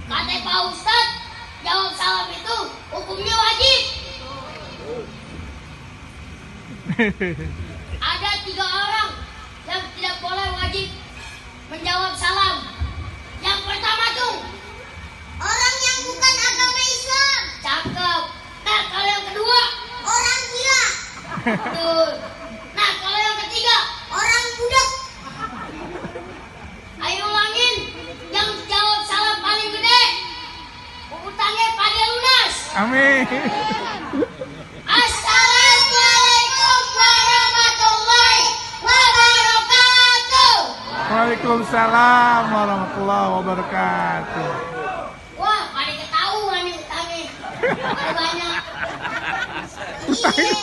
Kata Pak Ustadz, jawab salam itu hukumnya wajib. Ada 3 orang yang tidak boleh wajib menjawab salam. Yang pertama tuh Orang yang bukan agama Islam. cakep. Nah kalau yang kedua, Orang gila. betul. Nah kalau yang ketiga, Orang budak. ayo ulangin. Yang jawab salam paling gede, utangnya pada lunas. Amin. Assalamualaikum warahmatullahi wabarakatuh. Waalaikumsalam warahmatullahi wabarakatuh. Wah, pada ketahuan nih utangnya. Ada banyak. Iya.